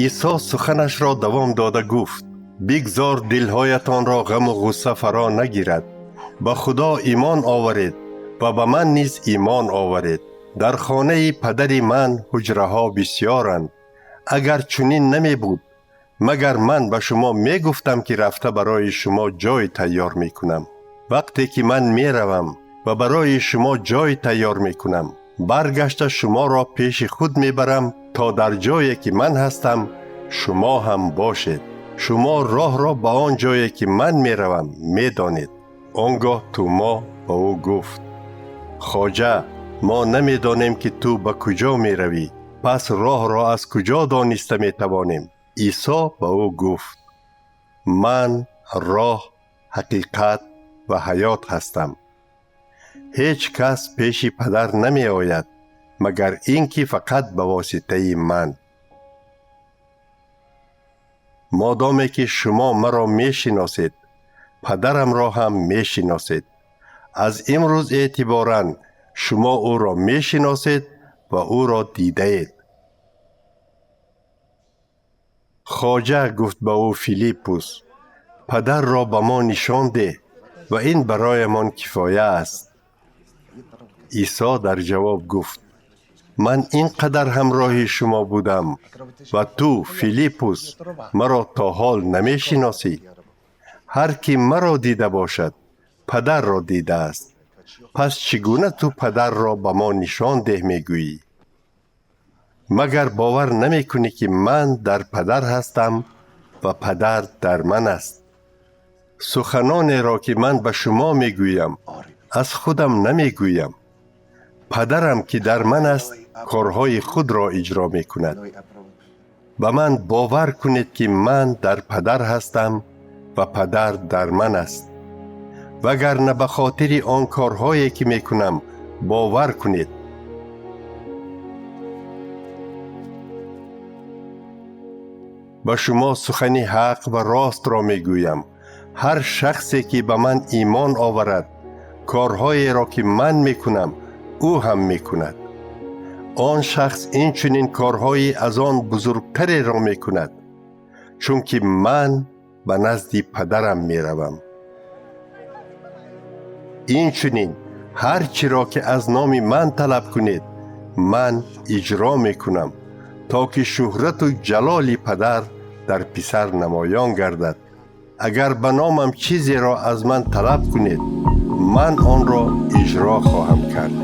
Исо суханашро давом дода гуфт: бигзор дилҳоятонро ғаму ғусса фаро нагирад. Ба Худо имон оваред ва ба ман низ имон оваред. Дар хонаи падари ман ҳуҷраҳо бисьёранд. Агар чунин намебуд, магар ман ба шумо мегуфтам, ки рафта барои шумо ҷой тайёр мекунам? Вақте ки ман меравам ва барои шумо ҷой тайёр мекунам, баргашта шуморо пеши худ мебарам, то дар ҷое ки ман ҳастам, шумо ҳам бошед. Шумо роҳро ба он ҷое ки ман меравам, медонед. Он гоҳ Тӯмо ба ӯ гуфт: Хоҷа, мо намедонем, ки ту ба куҷо меравӣ, пас роҳро аз куҷо дониста метавонем? Исо ба ӯ гуфт: ман роҳ, ҳақиқат ва ҳаёт ҳастам. Ҳеҷ кас пеши падар намеояд, магар ин ки фақат ба воситаи ман. Модоме ки шумо маро мешиносед, падарамро ҳам мешиносед. Аз имрӯз эътиборан шумо ӯро мешиносед ва ӯро дидаед. Хоҷа, гуфт ба ӯ Филиппус, падарро ба мо нишон деҳ ва ин бароямон кифоя аст. Исо дар ҷавоб гуфт: ман ин қадар ҳамроҳи шумо будам ва ту, Филиппус, маро то ҳол намешиносӣ? Ҳар ки маро дида бошад, падарро дидааст. Пас чӣ гуна ту падарро ба мо нишон деҳ мегӯӣ? Магар бовар намекунӣ, ки ман дар падар ҳастам ва падар дар ман аст? Суханонеро ки ман ба шумо мегӯям, аз худам намегӯям. Падарам, ки дар ман аст, корҳои худро иҷро мекунад. Ба ман бовар кунед, ки ман дар падар ҳастам ва падар дар ман аст. Вагарна ба хотири он корҳое ки мекунам, бовар кунед. Ба шумо сухани ҳақ ва ростро мегӯям: ҳар шахсе ки ба ман имон оварад, корҳоеро ки ман мекунам, ӯ ҳам мекунад. Он шахс инчунин корҳои аз он бузургтареро мекунад, чунки ман ба назди падарам меравам. Инчунин ҳар чиро ки аз номи ман талаб кунед, ман иҷро мекунам, то ки шӯҳрату ҷалоли падар дар писар намоён гардад. Агар ба номам чизеро аз ман талаб кунед, ман онро иҷро хоҳам кард.